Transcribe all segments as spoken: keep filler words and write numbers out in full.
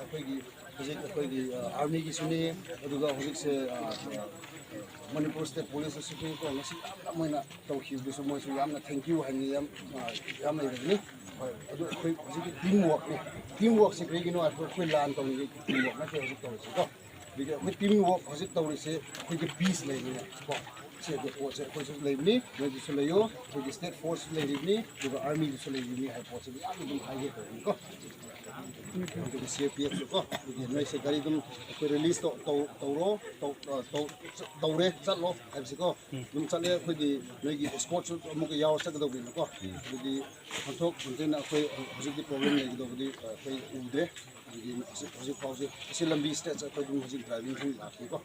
ꯑꯩꯈꯣꯏꯒꯤ ꯍꯧꯖꯤꯛ ꯑꯩꯈꯣꯏꯒꯤ ꯑꯥꯔꯃꯤꯒꯤꯁꯨꯅꯤ, ꯑꯗꯨꯒ ꯍꯧꯖꯤꯛꯁꯦ ꯃꯅꯤꯄꯨꯔ ꯁ꯭ꯇꯦꯠ ꯄꯨꯂꯤꯁꯇꯁꯨ ꯀꯣ, ꯉꯁꯤ ꯌꯥꯝꯅ ꯃꯣꯏꯅ ꯇꯧꯈꯤꯕꯗꯨꯁꯨ ꯃꯣꯏꯁꯨ ꯌꯥꯝꯅ ꯊꯦꯡꯀ꯭ꯌꯨ ꯍꯥꯏꯅꯤꯡꯉꯤ ꯌꯥꯝ ꯌꯥꯝ ꯂꯩꯔꯕꯅꯤ꯫ ꯍꯣꯏ, ꯑꯗꯨ ꯑꯩꯈꯣꯏ ꯍꯧꯖꯤꯛꯀꯤ ꯇꯤꯝ ꯋꯥꯛꯅꯤ꯫ ꯇꯤꯝ ꯋꯥꯛꯁꯦ ꯀꯔꯤꯒꯤꯅꯣ ꯍꯥꯏꯕꯗ ꯑꯩꯈꯣꯏ ꯂꯥꯟ ꯇꯧꯔꯤꯉꯩ ꯇꯤꯝ ꯋꯥꯛ ꯅꯠꯇꯦ ꯍꯧꯖꯤꯛ ꯇꯧꯔꯤꯁꯤꯀꯣ꯫ ꯑꯗꯒꯤ ꯑꯩꯈꯣꯏ ꯇꯤꯝ ꯋꯥꯛ ꯍꯧꯖꯤꯛ ꯇꯧꯔꯤꯁꯦ ꯑꯩꯈꯣꯏꯒꯤ ꯄꯤꯁ ꯂꯩꯕꯅꯤꯅ ꯀꯣ꯫ ꯁꯤ ꯑꯗꯨ ꯄꯣꯠꯁꯦ ꯑꯩꯈꯣꯏꯁꯨ ꯂꯩꯕꯅꯤ, ꯅꯣꯏꯒꯤꯁꯨ ꯂꯩꯌꯣ, ꯑꯩꯈꯣꯏꯒꯤ ꯁ꯭ꯇꯦꯠ ꯐꯣꯔꯁꯁꯨ ꯂꯩꯔꯤꯕꯅꯤ, ꯑꯗꯨꯒ ꯑꯥꯔꯃꯤꯗꯨꯁꯨ ꯂꯩꯔꯤꯕꯅꯤ ꯍꯥꯏꯕ ꯄꯣꯠꯁꯦ ꯃꯌꯥꯝ ꯑꯗꯨꯝ ꯍꯥꯏꯒꯦ ꯇꯧꯕꯅꯤꯀꯣ꯫ ꯑꯗꯨꯒ ꯁꯤ ꯑꯦ ꯄꯤ ꯑꯦꯐꯁꯨ ꯀꯣ, ꯑꯗꯨꯒꯤ ꯅꯣꯏꯁꯦ ꯒꯥꯔꯤ ꯑꯗꯨꯝ ꯑꯩꯈꯣꯏ ꯔꯤꯂꯤꯁ ꯇꯧ-, ꯇꯧ-, ꯇꯧꯔꯣ, ꯇꯧ-, ꯑ, ꯇꯧ-, ꯇꯧꯔꯦ, ꯆꯠꯂꯣ ꯍꯥꯏꯕꯁꯤꯀꯣ꯫ ꯑꯗꯨꯝ ꯆꯠꯂꯦ, ꯑꯩꯈꯣꯏꯒꯤ ꯅꯣꯏꯒꯤ ꯑꯦꯁꯀꯣꯔꯠꯁꯨ ꯑꯃꯨꯛꯀ ꯌꯥꯎꯔ ꯆꯠꯀꯗꯧꯕꯅꯤꯅꯀꯣ꯫ ꯑꯗꯨꯗꯤ ꯍꯟꯊꯣꯛ ꯍꯟꯊꯦꯟꯅ ꯑꯩꯈꯣꯏ ꯍꯧꯖꯤꯛꯇꯤ ꯄ꯭ꯔꯣꯕ꯭ꯂꯦꯝ ꯂꯩꯒꯗꯧꯕꯗꯤ, ꯑ, ꯑꯩꯈꯣꯏ ꯎꯗ꯭ꯔꯦ꯫ ꯑꯗꯒꯤ ꯍꯧꯖꯤꯛ, ꯍꯧꯖꯤꯛ ꯐꯥꯎꯁꯦ ꯑꯁꯤ ꯂꯝꯕꯤ ꯁ꯭ꯇ꯭ꯔꯦꯠꯁꯦ ꯑꯩꯈꯣꯏ ꯑꯗꯨꯝ ꯍꯧꯖꯤꯛ ꯗ꯭ꯔꯥꯏꯚꯤꯡ ꯊꯤꯡ ꯂꯥꯛꯄꯅꯤꯀꯣ꯫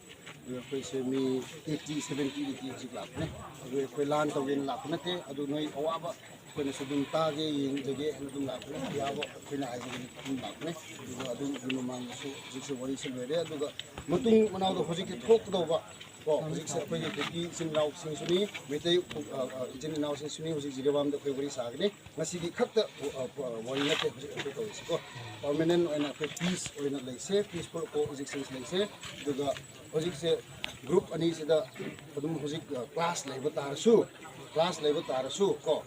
ꯑꯗꯨꯒ ꯑꯩꯈꯣꯏꯁꯦ ꯃꯤ ꯑꯩꯠꯇꯤ, ꯁꯚꯦꯟꯇꯤꯗꯒꯤ ꯍꯧꯖꯤꯛ ꯂꯥꯛꯄꯅꯦ꯫ ꯑꯗꯨ ꯑꯩꯈꯣꯏ ꯂꯥꯟ ꯇꯧꯒꯦꯅ ꯂꯥꯛꯄ ꯅꯠꯇꯦ꯫ ꯑꯗꯨ ꯅꯣꯏ ꯑꯋꯥꯕ ꯑꯩꯈꯣꯏꯅꯁꯨ ꯑꯗꯨꯝ ꯇꯥꯒꯦ, ꯌꯦꯡꯖꯒꯦ ꯍꯥꯏꯅ ꯑꯗꯨꯝ ꯂꯥꯛꯄꯅꯦ꯫ ꯑꯌꯥꯕ ꯑꯩꯈꯣꯏꯅ ꯍꯥꯏꯕꯗꯤ ꯑꯗꯨꯝ ꯂꯥꯛꯄꯅꯦ꯫ ꯑꯗꯨꯒ ꯑꯗꯨꯒꯤ ꯃꯃꯥꯡꯗꯁꯨ ꯍꯧꯖꯤꯛꯁꯦ ꯋꯥꯔꯤꯁꯦ ꯂꯣꯏꯔꯦ꯫ ꯑꯗꯨꯒ ꯃꯇꯨꯡ ꯃꯅꯥꯎꯗ ꯍꯧꯖꯤꯛꯇꯤ ꯊꯣꯛꯀꯗꯧꯕ ꯀꯣ, ꯍꯧꯖꯤꯛꯁꯦ ꯑꯩꯈꯣꯏꯒꯤ ꯀꯨꯀꯤ ꯏꯆꯤꯟ ꯏꯅꯥꯎꯁꯤꯡꯁꯨꯅꯤ, ꯃꯩꯇꯩ, ꯑ, ꯑ, ꯏꯆꯤꯟ ꯏꯅꯥꯎꯁꯤꯡꯁꯨꯅꯤ ꯍꯧꯖꯤꯛ ꯖꯤꯔꯤꯕꯥꯝꯗ ꯑꯩꯈꯣꯏ ꯋꯥꯔꯤ ꯁꯥꯒꯅꯤ꯫ ꯉꯁꯤꯒꯤ ꯈꯛꯇ, ꯑ, ꯑ, ꯋꯥꯔꯤ ꯅꯠꯇꯦ ꯍꯧꯖꯤꯛ ꯑꯩꯈꯣꯏ ꯇꯧꯔꯤꯁꯤꯀꯣ꯫ ꯄꯔꯃꯅꯦꯟ ꯑꯣꯏꯅ ꯑꯩꯈꯣꯏ ꯄꯤꯁ ꯑꯣꯏꯅ ꯂꯩꯁꯦ, ꯄꯤꯁꯐꯨꯜ ꯀꯣ ꯑꯦꯛꯁꯤꯁꯇꯦꯟꯁ ꯂꯩꯁꯦ꯫ ꯑꯗꯨꯒ ꯍꯧꯖꯤꯛꯁꯦ ꯒ꯭ꯔꯨꯞ ꯑꯅꯤꯁꯤꯗ ꯑꯗꯨꯝ ꯍꯧꯖꯤꯛ, ꯑ, ꯀ꯭ꯂꯥꯁ ꯂꯩꯕ ꯇꯥꯔꯁꯨ, ꯀ꯭ꯂꯥꯁ ꯂꯩꯕ ꯇꯥꯔꯁꯨ ꯀꯣ,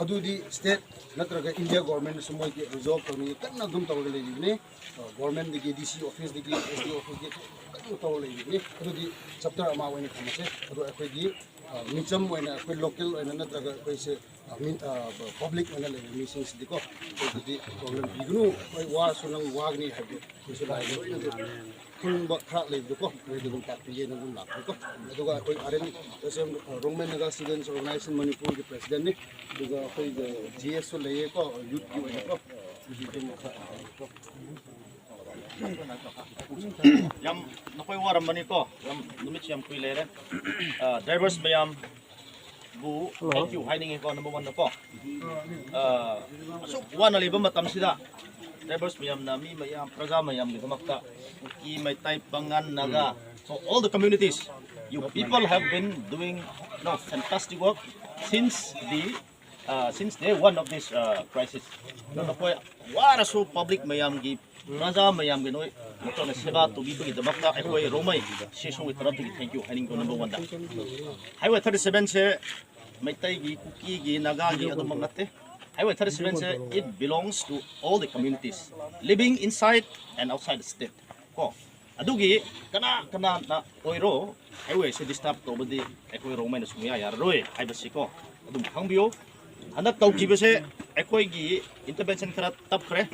ꯑꯗꯨꯗꯤ ꯁ꯭ꯇꯦꯠ ꯅꯠꯇ꯭ꯔꯒ ꯏꯟꯗꯤꯌꯥ ꯒꯣꯔꯃꯦꯟꯅꯁꯨ ꯃꯣꯏꯒꯤ ꯔꯤꯖꯣꯜꯕ ꯇꯧꯅꯤꯡꯉꯤ ꯀꯟꯅ ꯑꯗꯨꯝ ꯇꯧꯔꯒ ꯂꯩꯔꯤꯕꯅꯤ꯫ ꯑ, ꯒꯣꯔꯃꯦꯟꯗꯒꯤ, ꯗꯤ ꯁꯤ ꯑꯣꯐꯤꯁꯇꯒꯤ, ꯑꯦꯁ ꯗꯤ ꯑꯣꯐꯤꯁꯇꯒꯤ ꯀꯟꯅ ꯇꯧꯔ ꯂꯩꯔꯤꯕꯅꯤ꯫ ꯑꯗꯨꯗꯤ ꯆꯦꯞꯇꯔ ꯑꯃ ꯑꯣꯏꯅ ꯊꯝꯃꯁꯦ꯫ ꯑꯗꯣ ꯑꯩꯈꯣꯏꯒꯤ, ꯑ, ꯃꯤꯆꯝ ꯑꯣꯏꯅ ꯑꯩꯈꯣꯏ ꯂꯣꯀꯦꯜ ꯑꯣꯏꯅ ꯅꯠꯇ꯭ꯔꯒ ꯑꯩꯈꯣꯏꯁꯦ, ꯑ, ꯃꯤ, ꯑ, ꯄꯕ꯭ꯂꯤꯛ ꯑꯣꯏꯅ ꯂꯩꯕ ꯃꯤꯁꯤꯡꯁꯤꯗꯤꯀꯣ, ꯑꯩꯈꯣꯏꯗꯗꯤ ꯄ꯭ꯔꯣꯕ꯭ꯂꯦꯝ ꯄꯤꯒꯅꯨ, ꯑꯩꯈꯣꯏ ꯋꯥꯔꯁꯨ ꯅꯪ ꯋꯥꯒꯅꯤ ꯍꯥꯏꯕꯗꯣ ꯑꯩꯈꯣꯏꯁꯨ ꯂꯥꯏꯗ ꯂꯣꯏꯅ ꯈꯪꯕ ꯈꯔ ꯂꯩꯕꯗꯣꯀꯣ, ꯃꯣꯏꯗ ꯑꯗꯨꯝ ꯇꯥꯛꯄꯤꯒꯦꯅ ꯑꯗꯨꯝ ꯂꯥꯛꯄꯅꯤꯀꯣ꯫ ꯑꯗꯨꯒ ꯑꯩꯈꯣꯏ R N S M, Rongmei Naga students organisation ꯃꯅꯤꯄꯨꯔꯒꯤ ꯄ꯭ꯔꯦꯁꯤꯗꯦꯟꯠꯅꯤ꯫ ꯑꯗꯨꯒ ꯑꯩꯈꯣꯏ ꯖꯤ ꯑꯦꯁꯁꯨ ꯂꯩꯌꯦꯀꯣ, ꯌꯨꯠꯀꯤ ꯑꯣꯏꯅꯀꯣ꯫ ꯑꯗꯨꯗꯤ ꯑꯗꯨꯝ ꯈꯔ ꯀꯣ꯫ ꯌꯥꯝ ꯅꯈꯣꯏ ꯋꯥꯔꯝꯕꯅꯤꯀꯣ, ꯌꯥꯝ ꯅꯨꯃꯤꯠꯁꯨ ꯌꯥꯝ ꯀꯨꯏ ꯂꯩꯔꯦ꯫ ꯗ꯭ꯔꯥꯏꯚꯔꯁ ꯃꯌꯥꯝꯕꯨ ꯊꯦꯡꯀ꯭ꯌꯨ ꯍꯥꯏꯅꯤꯡꯉꯤꯀꯣ, ꯅꯝꯕꯔ ꯋꯥꯟꯗꯀꯣ꯫ ꯑꯁꯨꯛ ꯋꯥꯅ ꯂꯩꯕ ꯃꯇꯝꯁꯤꯗ ꯗ꯭ꯔꯥꯏꯚꯔꯁ ꯃꯌꯥꯝꯅ, ꯃꯤ ꯃꯌꯥꯝ, ꯄ꯭ꯔꯖꯥ ꯃꯌꯥꯝꯒꯤꯗꯃꯛꯇ, ꯀꯨꯀꯤ, Meitei, ꯄꯥꯉꯟ, Naga, so all the communities, you people have been doing, you know, fantastic work since the Uh, since day one of this uh, crisis, ꯅꯈꯣꯏ ꯋꯥꯔꯁꯨ ꯄꯕ꯭ꯂꯤꯛ ꯃꯌꯥꯝꯒꯤ, ꯄ꯭ꯔꯖꯥ ꯃꯌꯥꯝꯒꯤ ꯅꯣꯏ ꯅꯈꯣꯏꯅ ꯁꯦꯕꯥ ꯇꯧꯕꯤꯕꯒꯤꯗꯃꯛꯇ ꯑꯩꯈꯣꯏ ꯔꯣꯡꯃꯩ ꯁꯤꯁꯨꯒꯤ ꯇꯔꯞꯇꯒꯤ thank you ꯍꯥꯏꯅꯤꯡꯕ number one ꯗ꯫ Highway thirty seven ꯁꯦ ꯃꯩꯇꯩꯒꯤ, ꯀꯨꯀꯤꯒꯤ, ꯅꯥꯒꯥꯒꯤ ꯑꯗꯨꯃꯛ ꯅꯠꯇꯦ꯫ Highway thirty seven say, it belongs to all the communities living inside and outside the state. ꯀꯣ, ꯑꯗꯨꯒꯤ ꯀꯅꯥ ꯀꯅꯥꯅ ꯑꯣꯏꯔꯣ, highway ꯁꯦ disturb ꯇꯧꯕꯗꯤ ꯑꯩꯈꯣꯏ ꯔꯣꯡꯃꯩꯅ ꯁꯨꯡꯌꯥ ꯌꯥꯔꯔꯣꯏ ꯍꯥꯏꯕꯁꯤꯀꯣ ꯑꯗꯨꯝ ꯈꯪꯕꯤꯌꯨ꯫ ꯍꯟꯗꯛ ꯇꯧꯈꯤꯕꯁꯦ ꯑꯩꯈꯣꯏꯒꯤ intervention ꯈꯔ ꯇꯞꯈ꯭ꯔꯦ,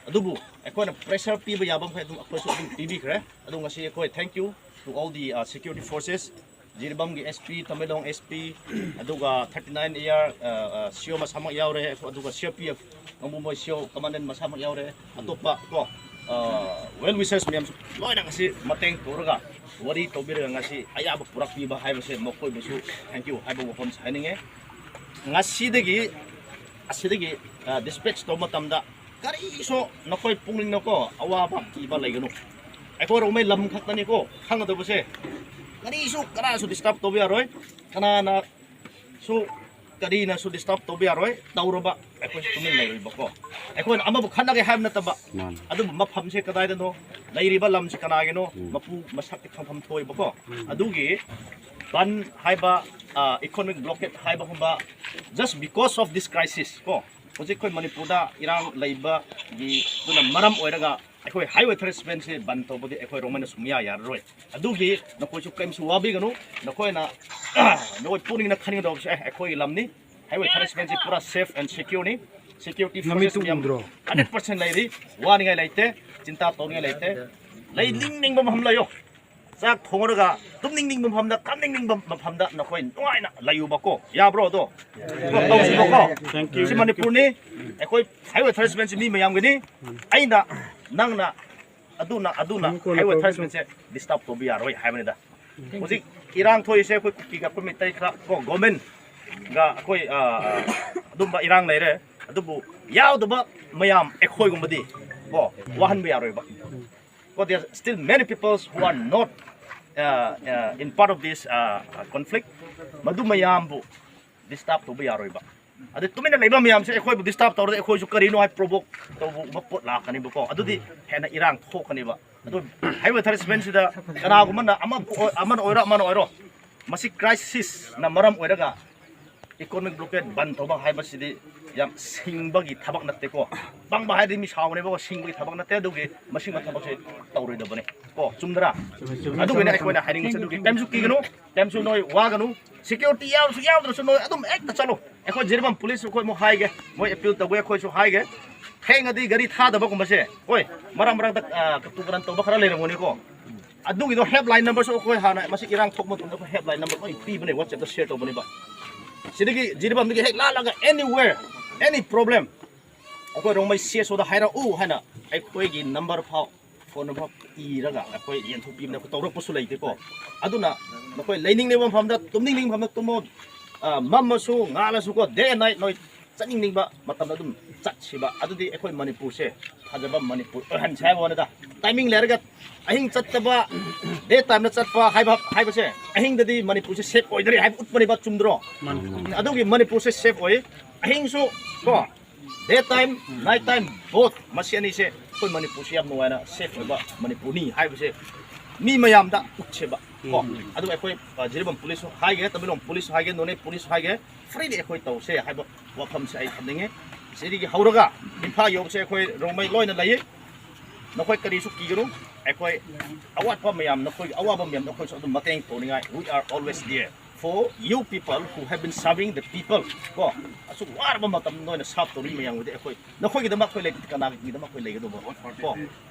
ꯑꯗꯨꯕꯨ ꯑꯩꯈꯣꯏꯅ pressure ꯄꯤꯕ ꯌꯥꯕ ꯃꯈꯩ ꯑꯗꯨꯝ ꯑꯩꯈꯣꯏꯁꯨ ꯑꯗꯨꯝ ꯄꯤꯕꯤꯈ꯭ꯔꯦ꯫ ꯑꯗꯨ ꯉꯁꯤ ꯑꯩꯈꯣꯏ thank you to all the uh, security forces, ꯖꯤꯔꯤꯕꯥꯝꯒꯤ S P, Tamenglong S P, ꯑꯗꯨꯒ thirty nine AR, uh, uh, C O ꯃꯁꯥꯃꯛ ꯌꯥꯎꯔꯦ, ꯑꯗꯨꯒ C R P F ꯀꯥꯡꯕꯨ ꯃꯣꯏ C O commandant ꯃꯁꯥꯃꯛ ꯌꯥꯎꯔꯦ, ꯑꯇꯣꯞꯄ ꯀꯣ, uh, well wishers ꯃꯌꯥꯝꯁꯨ ꯂꯣꯏꯅ ꯉꯁꯤ ꯃꯇꯦꯡ ꯇꯧꯔꯒ, ꯋꯥꯔꯤ ꯇꯧꯕꯤꯔꯒ ꯉꯁꯤ ꯑꯌꯥꯕ ꯄꯨꯔꯛꯄꯤꯕ ꯍꯥꯏꯕꯁꯦ ꯃꯈꯣꯏꯕꯨꯁꯨ thank you ꯍꯥꯏꯕ ꯋꯥꯐꯝꯁꯦ ꯍꯥꯏꯅꯤꯡꯉꯦ꯫ ꯉꯁꯤꯗꯒꯤ, ꯑꯁꯤꯗꯒꯤ, uh, dispatch ꯇꯧꯕ ꯃꯇꯝꯗ ꯀꯔꯤꯁꯨ ꯅꯈꯣꯏ ꯄꯨꯛꯅꯤꯡꯗꯀꯣ ꯑꯋꯥꯕ ꯀꯤꯕ ꯂꯩꯒꯅꯨ꯫ ꯑꯩꯈꯣꯏ ꯔꯣꯡꯃꯩ ꯂꯝ ꯈꯛꯇꯅꯤꯀꯣ ꯈꯪꯒꯗꯧꯕꯁꯦ꯫ ꯀꯔꯤꯁꯨ ꯀꯅꯥꯁꯨ disturb ꯇꯧꯕ ꯌꯥꯔꯣꯏ, ꯀꯅꯥꯅꯁꯨ ꯀꯔꯤꯅꯁꯨ disturb ꯇꯧꯕ ꯌꯥꯔꯣꯏ꯫ ꯇꯧꯔꯕ ꯑꯩꯈꯣꯏꯁꯨ ꯇꯨꯃꯤꯟ ꯂꯩꯔꯣꯏꯕꯀꯣ꯫ ꯑꯩꯈꯣꯏꯅ ꯑꯃꯕꯨ ꯈꯠꯅꯒꯦ ꯍꯥꯏꯕ ꯅꯠꯇꯕ, ꯃꯥꯅꯤ꯫ ꯑꯗꯨꯕꯨ ꯃꯐꯝꯁꯦ ꯀꯗꯥꯏꯗꯅꯣ, ꯂꯩꯔꯤꯕ ꯂꯝꯁꯦ ꯀꯅꯥꯒꯤꯅꯣ, ꯎꯝ꯫ ꯃꯄꯨ ꯃꯁꯛꯇꯤ ꯈꯪꯐꯝ ꯊꯣꯛꯏꯕꯀꯣ꯫ ꯎꯝ꯫ ꯑꯗꯨꯒꯤ ꯕꯟ ꯍꯥꯏꯕ, ꯑ, economic blockade ꯍꯥꯏꯕꯒꯨꯝꯕ, just because of this crisis ꯀꯣ, ꯍꯧꯖꯤꯛ ꯑꯩꯈꯣꯏ ꯃꯅꯤꯄꯨꯔꯗ ꯏꯔꯥꯡ ꯂꯩꯕꯒꯤ ꯑꯗꯨꯅ ꯃꯔꯝ ꯑꯣꯏꯔꯒ ꯑꯩꯈꯣꯏ highway thirty seven ꯁꯦ ꯕꯟ ꯇꯧꯕꯗꯤ ꯑꯩꯈꯣꯏ ꯔꯣꯡꯃꯩꯅ ꯁꯨꯡꯌꯥ ꯌꯥꯔꯔꯣꯏ꯫ ꯑꯗꯨꯒꯤ ꯅꯈꯣꯏꯁꯨ ꯀꯔꯤꯝꯁꯨ ꯋꯥꯕꯤꯒꯅꯨ꯫ ꯅꯈꯣꯏꯅ, ꯅꯈꯣꯏ ꯄꯨꯛꯅꯤꯡꯅ ꯈꯟꯒꯗꯧꯕꯁꯦ, "ꯑꯦ, ꯑꯩꯈꯣꯏꯒꯤ ꯂꯝꯅꯤ, highway thirty seven ꯁꯦ ꯄꯨꯔꯥ safe and secure ꯅꯤ, security forces ꯃꯌꯥꯝ ꯎꯗ꯭ꯔꯣ? Hundred percent ꯂꯩꯔꯤ, ꯋꯥꯅꯤꯡꯉꯥꯏ ꯂꯩꯇꯦ, ꯆꯤꯟꯇꯥ ꯇꯧꯅꯤꯡꯉꯥꯏ ꯂꯩꯇꯦ꯫ ꯂꯩꯅꯤꯡꯅꯤꯡꯕ ꯃꯐꯝ ꯂꯩꯌꯣ꯫ ꯆꯥꯛ ꯊꯣꯡꯂꯒ ꯇꯨꯝꯅꯤꯡꯅꯤꯡꯕ ꯃꯐꯝꯗ, ꯀꯥꯞꯅꯤꯡꯅꯤꯡꯕ ꯃꯐꯝꯗ ꯅꯈꯣꯏ ꯅꯨꯡꯉꯥꯏꯅ ꯂꯩꯌꯨꯕꯀꯣ꯫ ꯌꯥꯕ꯭ꯔꯣ ꯑꯗꯣ? ꯀꯣ, ꯇꯧꯁꯤꯕꯀꯣ꯫ Thank you. ꯁꯤ ꯃꯅꯤꯄꯨꯔꯅꯤ꯫ ꯑꯩꯈꯣꯏ highway thirty seven ꯁꯤ ꯃꯤ ꯃꯌꯥꯝꯒꯤꯅꯤ꯫ ꯑꯩꯅ, ꯅꯪꯅ, ꯑꯗꯨꯅ, ꯑꯗꯨꯅ highway thirty seven ꯁꯦ disturb ꯇꯧꯕ ꯌꯥꯔꯣꯏ ꯍꯥꯏꯕꯅꯤꯗ꯫ ꯍꯧꯖꯤꯛ ꯏꯔꯥꯡ ꯊꯣꯛꯏꯁꯦ ꯑꯩꯈꯣꯏ ꯀꯨꯀꯤꯒ ꯑꯩꯈꯣꯏ ꯃꯩꯇꯩ ꯈꯔ ꯀꯣ, government ꯒ ꯑꯩꯈꯣꯏ, ꯑ, ꯑ, ꯑꯗꯨꯝꯕ ꯏꯔꯥꯡ ꯂꯩꯔꯦ꯫ ꯑꯗꯨꯕꯨ ꯌꯥꯎꯗꯕ ꯃꯌꯥꯝ ꯑꯩꯈꯣꯏꯒꯨꯝꯕꯗꯤ ꯀꯣ, ꯋꯥꯍꯟꯕ ꯌꯥꯔꯣꯏꯕ꯫ ꯀꯣ, there are still many peoples who are not, uh, uh, in part of this, uh, uh, conflict. ꯃꯗꯨ ꯃꯌꯥꯝꯕꯨ disturb ꯇꯧꯕ ꯌꯥꯔꯣꯏꯕ꯫ ꯑꯗꯩ ꯇꯨꯃꯤꯟꯅ ꯂꯩꯕ ꯃꯌꯥꯝꯁꯦ ꯑꯩꯈꯣꯏꯕꯨ disturb ꯇꯧꯔꯗꯤ ꯑꯩꯈꯣꯏꯁꯨ ꯀꯔꯤꯅꯣ ꯍꯥꯏ provoke ꯇꯧꯕ ꯄꯣꯠ ꯂꯥꯛꯀꯅꯤꯕꯀꯣ꯫ ꯑꯗꯨꯗꯤ ꯍꯦꯟꯅ ꯏꯔꯥꯡ ꯊꯣꯛꯀꯅꯤꯕ꯫ ꯑꯗꯨ ꯍꯥꯏꯔꯤꯕ ꯊꯔꯁꯃꯦꯟꯁꯤꯗ ꯀꯅꯥꯒꯨꯝꯕꯅ ꯑꯃ ꯑꯃꯅ ꯑꯣꯏꯔꯣ, ꯑꯃꯅ ꯑꯣꯏꯔꯣ, ꯃꯁꯤ crisis ꯅ ꯃꯔꯝ ꯑꯣꯏꯔꯒ economic blockade ꯕꯟ ꯇꯧꯕ ꯍꯥꯏꯕꯁꯤꯗꯤ ꯌꯥꯝ ꯁꯤꯡꯕꯒꯤ ꯊꯕꯛ ꯅꯠꯇꯦꯀꯣ꯫ ꯄꯪꯕ ꯍꯥꯏꯗꯤ ꯃꯤ ꯁꯥꯎꯒꯅꯦꯕꯀꯣ, ꯁꯤꯡꯕꯒꯤ ꯊꯕꯛ ꯅꯠꯇꯦ꯫ ꯑꯗꯨꯒꯤ ꯃꯁꯤꯒꯨꯝꯕ ꯊꯕꯛꯁꯦ ꯇꯧꯔꯣꯏꯗꯕꯅꯦ ꯀꯣ꯫ ꯆꯨꯝꯗ꯭ꯔꯥ? ꯑꯗꯨꯒꯤꯅꯦ ꯑꯩꯈꯣꯏꯅ ꯍꯥꯏꯅꯤꯡꯕꯁꯦ꯫ ꯑꯗꯨꯒꯤ ꯀꯩꯝꯁꯨ ꯀꯤꯒꯅꯨ, ꯀꯩꯝꯁꯨ ꯅꯣꯏ ꯋꯥꯒꯅꯨ꯫ Security ꯌꯥꯎꯔꯁꯨ ꯌꯥꯎꯗ꯭ꯔꯁꯨ ꯅꯣꯏ ꯑꯗꯨꯝ ꯍꯦꯛꯇ ꯆꯠꯂꯣ꯫ ꯑꯩꯈꯣꯏ ꯖꯤꯔꯤꯕꯥꯝ ꯄꯨꯂꯤꯁ ꯑꯩꯈꯣꯏ ꯑꯃꯨꯛ ꯍꯥꯏꯒꯦ, ꯃꯣꯏ appeal ꯇꯧꯒꯦ, ꯑꯩꯈꯣꯏꯁꯨ ꯍꯥꯏꯒꯦ꯫ ꯊꯦꯡꯉꯗꯤ ꯒꯥꯔꯤ ꯊꯥꯗꯕꯒꯨꯝꯕꯁꯦ, ꯍꯣꯏ, ꯃꯔꯛ ꯃꯔꯛꯇ, ꯑ, ꯀꯇꯨ ꯀꯔꯟ ꯇꯧꯕ ꯈꯔ ꯂꯩꯔꯝꯒꯅꯤꯀꯣ꯫ ꯑꯗꯨꯒꯤꯗꯣ helpline number ꯁꯨ ꯑꯩꯈꯣꯏ ꯍꯥꯟꯅ ꯃꯁꯤ ꯏꯔꯥꯡ ꯊꯣꯛꯄ ꯃꯇꯝꯗ ꯑꯩꯈꯣꯏ helpline number ꯂꯣꯏ ꯄꯤꯕꯅꯦ, WhatsApp ꯇ share ꯇꯧꯕꯅꯦꯕ꯫ ꯁꯤꯗꯒꯤ ꯖꯤꯔꯤꯕꯥꯝꯗꯒꯤ ꯍꯦꯛ ꯂꯥꯜꯂꯒ anywhere, any problem, ꯑꯩꯈꯣꯏ ꯔꯣꯡꯃꯩ C S O ꯗ ꯍꯥꯏꯔꯛꯎ ꯍꯥꯏꯅ ꯑꯩꯈꯣꯏꯒꯤ number ꯐꯥꯎ, phone number ꯏꯔꯒ ꯑꯩꯈꯣꯏ ꯌꯦꯟꯊꯣꯛꯄꯤꯕꯅꯦ꯫ ꯑꯩꯈꯣꯏ ꯇꯧꯔꯛꯄꯁꯨ ꯂꯩꯇꯦꯀꯣ꯫ ꯑꯗꯨꯅ ꯅꯈꯣꯏ ꯂꯩꯅꯤꯡꯂꯤꯕ ꯃꯐꯝꯗ, ꯇꯨꯝꯅꯤꯡꯅꯤꯡꯕ ꯃꯐꯝꯗ ꯇꯨꯝꯃꯣ꯫ ꯑ, ꯃꯝꯃꯁꯨ ꯉꯥꯜꯂꯁꯨꯀꯣ, day and night ꯅꯣꯏ ꯆꯠꯅꯤꯡꯅꯤꯡꯕ ꯃꯇꯝꯗ ꯑꯗꯨꯝ ꯆꯠꯁꯤꯕ꯫ ꯑꯗꯨꯗꯤ ꯑꯩꯈꯣꯏ ꯃꯅꯤꯄꯨꯔꯁꯦ ꯐꯖꯕ ꯃꯅꯤꯄꯨꯔ ꯑꯣꯏꯍꯟꯁꯦ ꯍꯥꯏꯕ ꯋꯥꯅꯤꯗ꯫ Timing ꯂꯩꯔꯒ ꯑꯍꯤꯡ ꯆꯠꯇꯕ, day time ꯗ ꯆꯠꯄ ꯍꯥꯏꯕ, ꯍꯥꯏꯕꯁꯦ ꯑꯍꯤꯡꯗꯗꯤ ꯃꯅꯤꯄꯨꯔꯁꯦ safe ꯑꯣꯏꯗ꯭ꯔꯦ ꯍꯥꯏꯕ ꯎꯠꯄꯅꯦꯕ, ꯆꯨꯝꯗ꯭ꯔꯣ? ꯃꯥꯅꯤ꯫ ꯑꯗꯨꯒꯤ ꯃꯅꯤꯄꯨꯔꯁꯦ safe ꯑꯣꯏ꯫ ꯑꯍꯤꯡꯁꯨ ꯀꯣ, day time, night time, both, ꯃꯁꯤ ꯑꯅꯤꯁꯦ ꯑꯩꯈꯣꯏ ꯃꯅꯤꯄꯨꯔꯁꯦ ꯌꯥꯝ ꯅꯨꯡꯉꯥꯏꯅ safe ꯑꯣꯏꯕ ꯃꯅꯤꯄꯨꯔꯅꯤ ꯍꯥꯏꯕꯁꯦ ꯃꯤ ꯃꯌꯥꯝꯗ ꯎꯠꯁꯦꯕ ꯀꯣ꯫ ꯎꯝ꯫ ꯑꯗꯨꯒ ꯑꯩꯈꯣꯏ, ꯑ, ꯖꯤꯔꯤꯕꯥꯝ ꯄꯨꯂꯤꯁꯁꯨ ꯍꯥꯏꯒꯦ, ꯇꯃꯦꯡꯂꯣꯡ ꯄꯨꯂꯤꯁꯁꯨ ꯍꯥꯏꯒꯦ, ꯅꯣꯅꯦ ꯄꯨꯂꯤꯁꯁꯨ ꯍꯥꯏꯒꯦ, freely ꯑꯩꯈꯣꯏ ꯇꯧꯁꯦ ꯍꯥꯏꯕ ꯋꯥꯐꯝꯁꯦ ꯑꯩ ꯊꯝꯅꯤꯡꯉꯤ꯫ ꯁꯤꯗꯒꯤ ꯍꯧꯔꯒ ꯏꯝꯐꯥꯜ ꯌꯧꯕꯁꯦ ꯑꯩꯈꯣꯏ ꯔꯣꯡꯃꯩ ꯂꯣꯏꯅ ꯂꯩꯌꯦ꯫ ꯅꯈꯣꯏ ꯀꯔꯤꯁꯨ ꯀꯤꯒꯅꯨ꯫ ꯑꯩꯈꯣꯏ ꯑꯋꯥꯠꯄ ꯃꯌꯥꯝ, ꯅꯈꯣꯏꯒꯤ ꯑꯋꯥꯕ ꯃꯌꯥꯝꯗꯣ ꯑꯩꯈꯣꯏꯁꯨ ꯑꯗꯨꯝ ꯃꯇꯦꯡ ꯇꯧꯅꯤꯡꯉꯥꯏ, we are always there for you people who have been serving the people꯫ ꯀꯣ, ꯑꯁꯨꯛ ꯋꯥꯔꯕ ꯃꯇꯝꯗ ꯅꯣꯏꯅ serve ꯇꯧꯔꯤ ꯃꯌꯥꯝꯒꯤꯗꯤ ꯑꯩꯈꯣꯏ, ꯅꯈꯣꯏꯒꯤꯗꯃꯛ ꯑꯩꯈꯣꯏ ꯂꯩ, ꯀꯅꯥꯒꯤꯗꯃꯛ ꯑꯩꯈꯣꯏ ꯂꯩꯒꯗꯧꯕ? ꯀꯣ꯫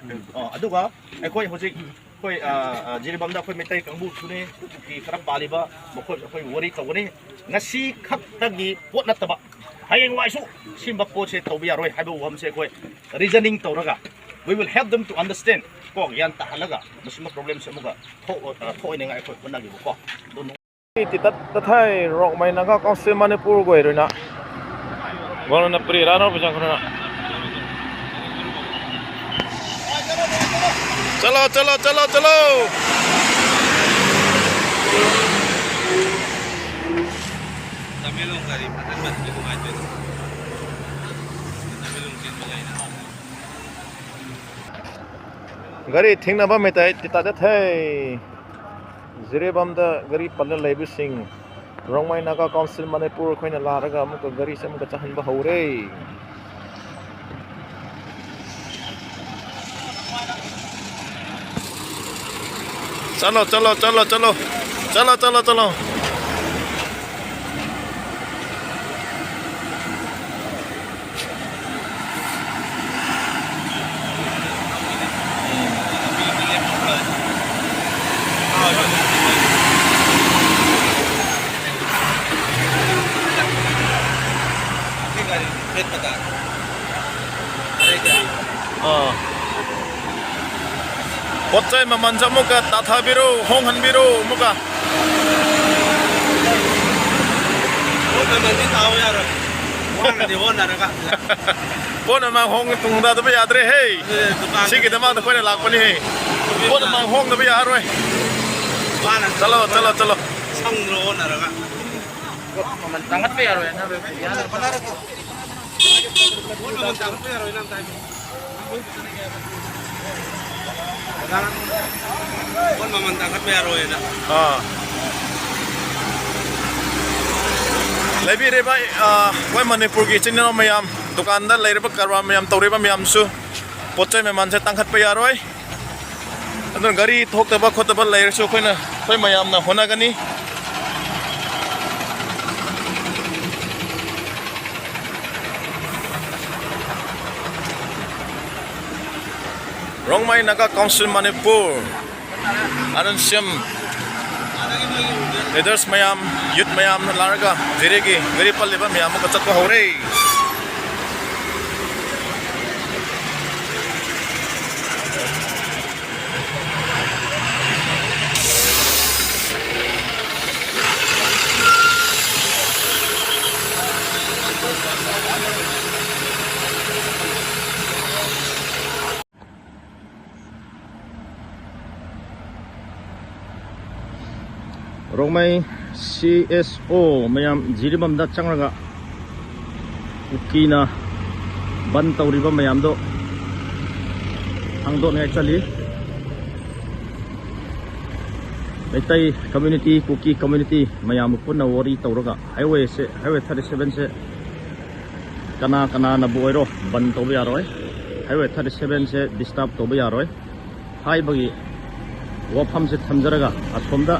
ꯑ, ꯑꯗꯨꯒ ꯑꯩꯈꯣꯏ ꯍꯧꯖꯤꯛ ꯑꯩꯈꯣꯏ, ꯑ, ꯑ, ꯖꯤꯔꯤꯕꯥꯝꯗ ꯑꯩꯈꯣꯏ ꯃꯩꯇꯩ ꯀꯥꯡꯕꯨꯁꯨꯅꯤ, ꯀꯨꯀꯤ ꯈꯔ ꯄꯥꯜꯂꯤꯕ, ꯃꯈꯣꯏ ꯑꯩꯈꯣꯏ ꯋꯥꯔꯤ ꯇꯧꯒꯅꯤ꯫ ꯉꯁꯤ ꯈꯛꯇꯒꯤ ꯄꯣꯠ ꯅꯠꯇꯕ, ꯍꯌꯦꯡꯋꯥꯏꯁꯨ ꯁꯤꯒꯨꯝꯕ ꯄꯣꯠꯁꯦ ꯇꯧꯕ ꯌꯥꯔꯣꯏ ꯍꯥꯏꯕ ꯋꯥꯐꯝꯁꯦ ꯑꯩꯈꯣꯏ reasoning ꯇꯧꯔꯒ, we will help them to understand꯫ ꯀꯣ, ꯒ꯭ꯌꯥꯟ ꯇꯥꯍꯜꯂꯒ ꯃꯁꯤꯒꯨꯝꯕ problemꯁꯦ ꯑꯃꯨꯛꯀ ꯊꯣꯛ-, ꯑ, ꯊꯣꯛꯑꯣꯏꯅꯉꯥꯏ ꯑꯩꯈꯣꯏ ꯍꯣꯠꯅꯒꯦꯕꯀꯣ꯫ ꯑꯗꯣ ꯇꯤ ꯇꯠ ꯇꯊꯥꯏ ꯔꯣꯛꯃꯩ ꯅꯥꯒꯥ ꯀꯥꯎꯟꯁꯤꯜ ꯃꯅꯤꯄꯨꯔ ꯒꯣꯏꯔꯨꯅ ꯒꯣꯔꯅ ꯄ꯭ꯔꯤ ꯔꯥꯅꯣ ꯕꯤꯖꯥꯡ ꯈꯔꯅ꯫ ꯆꯠꯂꯣ, ꯆꯠꯂꯣ, ꯆꯠꯂꯣ, ꯆꯠꯂꯣ꯫ ꯇꯃꯦꯡꯂꯣꯡ ꯒꯥꯔꯤ ꯐꯖꯅ ꯅꯨꯡꯉꯥꯏꯇꯦ꯫ ꯇꯃꯦꯡꯂꯣꯡ ꯆꯦꯟꯕ ꯂꯩꯅ꯫ ꯒꯥꯔꯤ ꯊꯦꯡꯅꯕ ꯃꯦꯇꯥꯏ ꯇꯤꯇꯥ ꯆꯠꯊꯦ꯫ ꯖꯤꯔꯤꯕꯥꯝꯗ ꯒꯥꯔꯤ ꯄꯜꯂ ꯂꯩꯕꯁꯤꯡ ꯔꯣꯡꯃꯩ ꯅꯥꯒꯥ ꯀꯥꯎꯟꯁꯤꯜ ꯃꯅꯤꯄꯨꯔ ꯑꯩꯈꯣꯏꯅ ꯂꯥꯛꯂꯒ ꯑꯃꯨꯛꯀ ꯒꯥꯔꯤꯁꯦ ꯑꯃꯨꯛꯀ ꯆꯠꯍꯟꯕ ꯍꯧꯔꯦ꯫ ꯆꯠꯂꯣ, ꯆꯠꯂꯣ, ꯆꯠꯂꯣ, ꯆꯠꯂꯣ꯫ ꯆꯠꯂꯣ, ꯆꯠꯂꯣ, ꯆꯠꯂꯣ꯫ ꯑꯥ꯫ ꯄꯣꯠ ꯆꯩ ꯃꯃꯜꯁꯨ ꯑꯃꯨꯛꯀ ꯇꯥꯊꯕꯤꯔꯣ, ꯍꯣꯡꯍꯟꯕꯤꯔꯣ ꯑꯃꯨꯛꯀ꯫ ꯄꯣꯠ ꯃꯃꯜꯗꯤ ꯇꯥꯎ ꯌꯥꯔꯣꯏ꯫ ꯍꯣꯡꯅꯗꯤ ꯍꯣꯠꯅꯔꯒ꯫ ꯄꯣꯠ ꯃꯃꯜ ꯍꯣꯡ ꯇꯨꯡꯗꯗꯕ ꯌꯥꯗ꯭ꯔꯦ ꯍꯦ꯫ ꯑꯗꯨꯅꯦ ꯗꯨꯀꯥꯟ ꯁꯤꯒꯤꯗꯃꯛꯇ ꯑꯩꯈꯣꯏꯅ ꯂꯥꯛꯄꯅꯤ ꯍꯦ꯫ ꯄꯣꯠ ꯃꯃꯜ ꯍꯣꯡꯗꯕ ꯌꯥꯔꯣꯏ꯫ ꯋꯥꯅ ꯆꯠꯂꯣ, ꯆꯠꯂꯣ, ꯆꯠꯂꯣ꯫ ꯁꯪꯗ꯭ꯔꯣ ꯍꯣꯠꯅꯔꯒ꯫ ꯄꯣꯠ ꯃꯃꯜ ꯇꯥꯡꯈꯠꯄ ꯌꯥꯔꯣꯏ ꯍꯥꯏꯅ ꯄꯣꯠ ꯃꯃꯜ ꯇꯥꯡꯈꯠꯄ ꯌꯥꯔꯣꯏ ꯅꯪ ꯇꯥꯏꯗꯣ꯫ ꯄꯣꯠ ꯃꯃꯜ ꯇꯥꯡꯈꯠꯄ ꯌꯥꯔꯣꯏꯅ꯫ ꯑꯥ꯫ ꯂꯩꯕꯤꯔꯤꯕ, ꯑꯥ, ꯑꯩꯈꯣꯏ ꯃꯅꯤꯄꯨꯔꯒꯤ ꯏꯆꯤꯟ ꯏꯅꯥꯎ ꯃꯌꯥꯝ, ꯗꯨꯀꯥꯟꯗ ꯂꯩꯔꯤꯕ ꯀꯔꯕꯥꯔ ꯃꯌꯥꯝ ꯇꯧꯔꯤꯕ ꯃꯌꯥꯝꯁꯨ ꯄꯣꯠ ꯆꯩ ꯃꯃꯜꯁꯦ ꯇꯥꯡꯈꯠꯄ ꯌꯥꯔꯣꯏ꯫ ꯑꯗꯨꯅ ꯒꯥꯔꯤ ꯊꯣꯛꯇꯕ ꯈꯣꯠꯇꯕ ꯂꯩꯔꯁꯨ ꯑꯩꯈꯣꯏꯅ, ꯑꯩꯈꯣꯏ ꯃꯌꯥꯝꯅ ꯍꯣꯠꯅꯒꯅꯤ꯫ Rongmei Naga council Manipur, R N C M leaders ꯃꯌꯥꯝ, ꯌꯨꯠ ꯃꯌꯥꯝꯅ ꯂꯥꯛꯂꯒ ꯖꯤꯔꯤꯒꯤ ꯒꯥꯔꯤ ꯄꯜꯂꯤꯕ ꯃꯌꯥꯝ ꯑꯃꯨꯛꯀ ꯆꯠꯄ ꯍꯧꯔꯦ꯫ ꯔꯣꯡꯃꯩ ꯁꯤ ꯑꯦꯁ ꯑꯣ ꯃꯌꯥꯝ ꯖꯤꯔꯤꯕꯥꯝꯗ ꯆꯪꯂꯒ ꯀꯨꯀꯤꯅ ꯕꯟ ꯇꯧꯔꯤꯕ ꯃꯌꯥꯝꯗꯣ ꯍꯥꯡꯗꯣꯛꯅꯤꯡꯉꯥꯏ ꯆꯠꯂꯤ꯫ ꯃꯩꯇꯩ ꯀꯝꯃ꯭ꯌꯨꯅꯤꯇꯤ, ꯀꯨꯀꯤ ꯀꯝꯃ꯭ꯌꯨꯅꯤꯇꯤ ꯃꯌꯥꯝꯕꯨ ꯄꯨꯟꯅ ꯋꯥꯔꯤ ꯇꯧꯔꯒ highway ꯁꯦ, highway thirty seven ꯁꯦ ꯀꯅꯥ ꯀꯅꯥꯅꯕꯨ ꯑꯣꯏꯔꯣ ꯕꯟ ꯇꯧꯕ ꯌꯥꯔꯣꯏ꯫ Highway thirty seven ꯁꯦ disturb ꯇꯧꯕ ꯌꯥꯔꯣꯏ ꯍꯥꯏꯕꯒꯤ ꯋꯥꯐꯝꯁꯦ ꯊꯝꯖꯔꯒ, ꯑꯁꯣꯝꯗ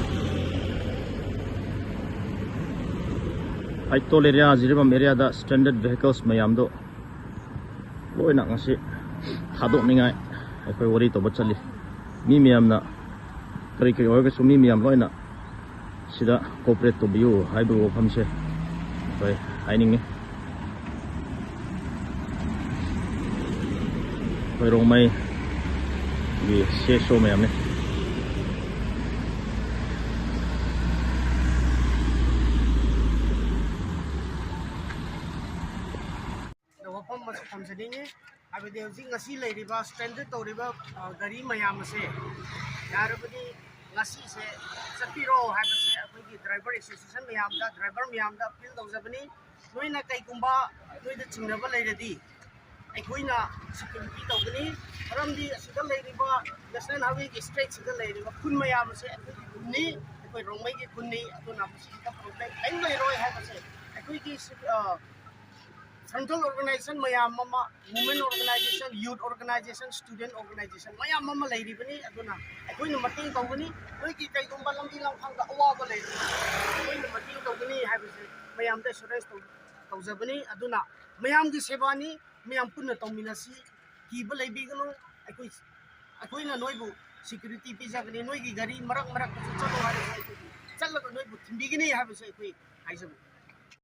ꯍꯩꯇꯣꯜ area, ꯖꯤꯔꯤꯕꯥꯝ area ꯗ stranded vehicles ꯃꯌꯥꯝꯗꯣ ꯂꯣꯏꯅ ꯉꯁꯤ ꯊꯥꯗꯣꯛꯅꯤꯡꯉꯥꯏ ꯑꯩꯈꯣꯏ ꯋꯥꯔꯤ ꯇꯧꯕ ꯆꯠꯂꯤ꯫ ꯃꯤ ꯃꯌꯥꯝꯅ, ꯀꯔꯤ ꯀꯔꯤ ꯑꯣꯏꯔꯒꯁꯨ, ꯃꯤ ꯃꯌꯥꯝ ꯂꯣꯏꯅ ꯁꯤꯗ cooperate ꯇꯧꯕꯤꯌꯨ ꯍꯥꯏꯕꯒꯤ ꯋꯥꯐꯝꯁꯦ ꯑꯩꯈꯣꯏ ꯍꯥꯏꯅꯤꯡꯉꯤ꯫ ꯑꯩꯈꯣꯏ ꯔꯣꯡꯃꯩꯒꯤ ꯁꯤ ꯑꯦꯁ ꯑꯣ ꯃꯌꯥꯝꯅꯤ꯫ ꯑꯗꯣ ꯋꯥꯐꯝ ꯑꯃꯁꯨ ꯊꯝꯖꯅꯤꯡꯉꯤ꯫ ꯍꯥꯏꯕꯗꯤ ꯍꯧꯖꯤꯛ ꯉꯁꯤ ꯂꯩꯔꯤꯕ, stranded ꯇꯧꯔꯤꯕ, ꯑ, ꯒꯥꯔꯤ ꯃꯌꯥꯝ ꯑꯁꯦ ꯌꯥꯔꯕꯗꯤ ꯉꯁꯤꯁꯦ ꯆꯠꯄꯤꯔꯣ ꯍꯥꯏꯕꯁꯦ ꯑꯩꯈꯣꯏꯒꯤ driver association ꯃꯌꯥꯝꯗ, driver ꯃꯌꯥꯝꯗ appeal ꯇꯧꯖꯕꯅꯤ꯫ ꯅꯣꯏꯅ ꯀꯩꯒꯨꯝꯕ ꯅꯣꯏꯗ ꯆꯤꯡꯅꯕ ꯂꯩꯔꯗꯤ ꯑꯩꯈꯣꯏꯅ security ꯇꯧꯒꯅꯤ꯫ ꯃꯔꯝꯗꯤ ꯑꯁꯤꯗ ꯂꯩꯔꯤꯕ National Highway ꯒꯤ stretch ꯁꯤꯗ ꯂꯩꯔꯤꯕ ꯈꯨꯟ ꯃꯌꯥꯝ ꯑꯁꯦ ꯑꯩꯈꯣꯏꯒꯤ ꯈꯨꯟꯅꯤ, ꯑꯩꯈꯣꯏ ꯔꯣꯡꯃꯩꯒꯤ ꯈꯨꯟꯅꯤ꯫ ꯑꯗꯨꯅ ꯃꯁꯤꯗ problem ꯀꯔꯤꯝ ꯂꯩꯔꯣꯏ ꯍꯥꯏꯕꯁꯦ ꯑꯩꯈꯣꯏꯒꯤ ꯁꯤ-, ꯑ, central organization ꯃꯌꯥꯝ ꯑꯃ, women organization, youth organization, student organization ꯃꯌꯥꯝ ꯑꯃ ꯂꯩꯔꯤꯕꯅꯤ꯫ ꯑꯗꯨꯅ ꯑꯩꯈꯣꯏꯅ ꯃꯇꯦꯡ ꯇꯧꯒꯅꯤ꯫ ꯅꯣꯏꯒꯤ ꯀꯩꯒꯨꯝꯕ ꯂꯝꯕꯤ ꯂꯝꯈꯥꯡꯗ ꯑꯋꯥꯕ ꯂꯩꯔꯕꯁꯨ ꯑꯩꯈꯣꯏꯅ ꯃꯇꯦꯡ ꯇꯧꯒꯅꯤ ꯍꯥꯏꯕꯁꯦ ꯃꯌꯥꯝꯗ assurance ꯇꯧ-, ꯇꯧꯖꯕꯅꯤ꯫ ꯑꯗꯨꯅ ꯃꯌꯥꯝꯒꯤ ꯁꯦꯕꯥꯅꯤ, ꯃꯌꯥꯝ ꯄꯨꯟꯅ ꯇꯧꯃꯤꯟꯅꯁꯤ꯫ ꯀꯤꯕ ꯂꯩꯕꯤꯒꯅꯨ꯫ ꯑꯩꯈꯣꯏ, ꯑꯩꯈꯣꯏꯅ ꯅꯣꯏꯕꯨ security ꯄꯤꯖꯒꯅꯤ꯫ ꯅꯣꯏꯒꯤ ꯒꯥꯔꯤ ꯃꯔꯛ ꯃꯔꯛꯇꯁꯨ ꯆꯠꯂꯣ ꯍꯥꯏꯔꯁꯨ ꯑꯩꯈꯣꯏ ꯆꯠꯂꯒ ꯅꯣꯏꯕꯨ ꯊꯤꯟꯕꯤꯒꯅꯤ ꯍꯥꯏꯕꯁꯦ ꯑꯩꯈꯣꯏ ꯍꯥꯏꯖꯕꯅꯤ꯫